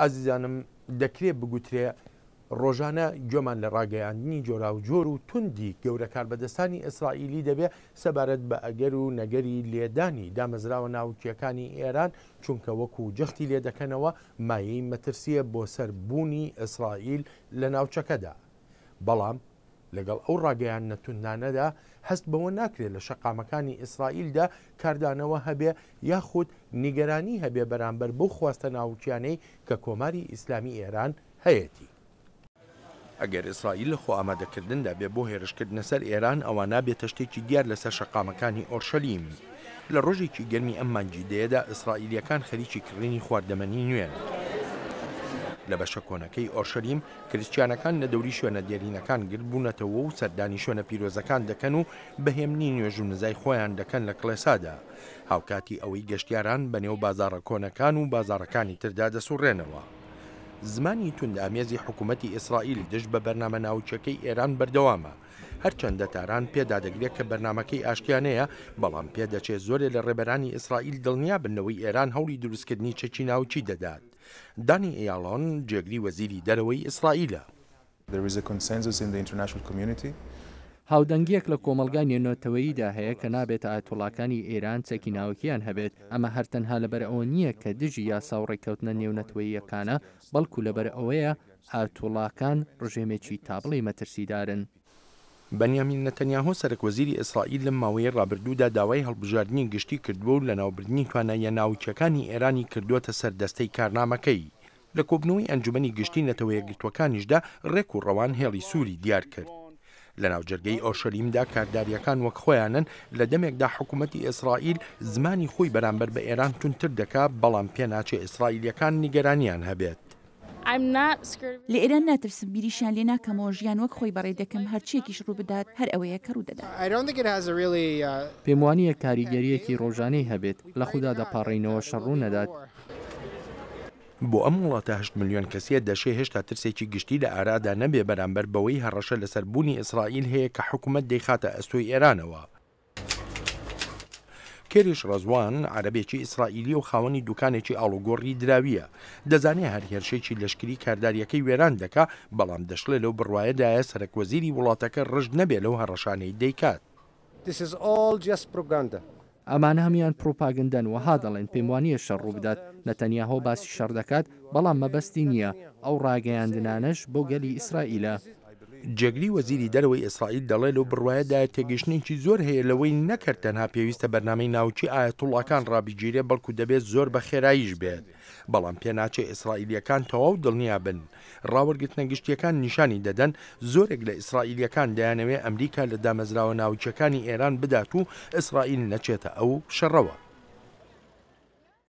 ئازیزانم دەکرێ بگوترێ ڕۆژانە گوێمان لە ڕاگەیاندنی جۆراوجۆر و توندی گەورە کاربەدەستانی ئیسرائیلی دەبێ سەبارەت بە ئەگەر و نەگەری لێدانی دامەزراوە ناوکییەکانی ئێران، چونکە وەکو جەختی لێ دەکەنەوە مایەی مەترسییە بۆ سەر بوونی ئیسرائیل لە ناوچەکەدا. بەڵام لەگەڵ ئەو ڕاگەیاندنە توندانەدا هەست بەوە ناکرێ لە شەقامەکانی ئیسرائیلدا کاردانەوە هەبێ یاخود نیگەرانی هەبێ بەرامبەر بەو خواستە ناوکیانەی کە کۆماری ئیسلامی ئێران هەیەتی. ئەگەر ئیسرائیل لە خۆئامادەکردندا بێ بۆ هێرشکردنە سەر ئێران ئەوا نابێتە شتێکی دیار لەسەر شەقامەکانی ئۆرشەلیم. لە ڕۆژێکی گەرمی ئەم مانگی دەیەدا ئیسرائیلییەکان خەریکی کڕینی خواردەمەنی نوێن. لە بەشە کۆنەکەی ئۆرشەلیم کریستیانەکان لە دەوری شوێنە دێرینەکان گردبوونەتەوە و سەردانی شوێنە پیرۆزەکان دەکەن و بە هێمنی نوێژ و نزای خۆیان دەکەن لە کڵێسادا، هاوکاتی ئەوەی گەشتیاران بەنێو بازاڕە کۆنەکان و بازاڕەکانی تردا دەسوڕێنەوە. زمانی توندئامێزی حکوومەتی ئیسرائیل دژ بە بەرنامە ناوکییەکەی ئێران بەردەوامە، هەرچەندە تاران پێدادەگرێ کە بەرنامەکەی ئاشتیانەیە، بەڵام پێدەچێ زۆرێ لە ڕێبەرانی ئیسرائیل دڵنیابن لەوەی ئێران هەوڵی دروستکردنی چەکی ناوکی دەدات. دانی ئیاڵۆن، جێگری وەزیری دەرەوەی ئیسرائیلە. هاودەنگییەک لە کۆمەڵگای نێونەتەوەییدا هەیە کە نابێت ئایەتوڵاکانی ئێران چەکی ناوکییان هەبێت. ئەمە هەر تەنها لەبەر ئەوە نییە کە دژی یاسا و ڕێککەوتنە نێونەتوەییەکانە، بەڵکو لەبەر ئەوەیە ئایەتوڵاکان ڕژێمێکی تا بڵێی مەترسیدارن. بەنیامین نەتەنیاهۆ سەرەکوەزیری ئیسرائیل لەم ماوەیەی ڕابردوودا داوای هەڵبژاردنی گشتی کردووە و لەناوبردنی تواناییە ناوکییەکانی ئێرانی کردووەتە سەردەستەی کارنامەکەی. لە کۆبوونەوەی ئەنجومەنی گشتی نەتەوەیەکگرتووەکانیشدا ڕێک و ڕەوان هێڵی سووری دیار کرد. لە ناوجەرگەی ئۆرشەلیمدا کاردارییەکان وەک خۆیانن، لە دەمێکدا حکوومەتی ئیسرائیل زمانی خۆی بەرامبەر بە ئێران توندتر دەکا، بەڵام پێناچێ ئیسرائیلییەکان نیگەرانییان هەبێت. لە ئێران ناترسم، بیریشیان لێ ناکەمەوە، ژیان وەک خۆی بەڕێ دەکەم، هەرچییەکیش ڕووبدات، هەر ئەوەیە کە ڕوودەدات. پێموانییە کاریگەرییەکی ڕۆژانەی هەبێت، لە خودا دەپاڕێینەوە شەڕ ڕوونەدات. بۆ ئەم وڵاتە هەشت ملیۆن کەسییە دەشێ هێشتا ترسێکی گشتی لە ئارادا نەبێ بەرامبەر بەوەی هەڕەشە لەسەر بوونی ئیسرائیل هەیە کە حکومەت دەیخاتە ئەستۆی ئێرانەوە. کێریش ڕەزوان، عەرەبێکی ئیسرائیلییە و خاوەنی دوکانێکی ئاڵوگۆڕی دراوییە. دەزانێ هەر هێرشێکی لەشکری کاردارییەکەی وێران دەکا، بەڵام دەشڵێ لەو بڕوایەدایە سەرەکوەزیری وڵاتەکە ڕژد نەبێ لەو هەڕەشانەی دەیکات. This is all just propaganda. ئەمانە هەموویان پروپاگندەن، وەها دەڵێن، پێموانییە شەڕ ڕووبدات، نەتەنیاهۆ باسی شەڕ دەکات، بەڵام مەبەستی نییە، ئەو ڕاگەیاندنانەش بۆ گەلی ئیسرائیلە. جێگری وەزیری دەرەوەی ئیسرائیل دەڵێ لەو بڕوایەدایە تێگەیشتنێکی زۆر هەیە لەوەی نەک هەر تەنها پێویستە بەرنامەی ناوکی ئایەتوڵڵاکان ڕابگیرێ بەڵکو دەبێت زۆر بە خێراییش بێت بەڵام پێناچێ ئیسرائیلییەکان تەواو دڵنیا بن ڕاوەرگرتنە گشتییەکان نیشانی دەدەن زۆرێک لە ئیسرائیلییەکان دەیانەوێ ئەمریکا لە دامەزراوە ناوکییەکانی ئێران بدات و ئیسرائیل نەچێتە ئەو شەڕەوە.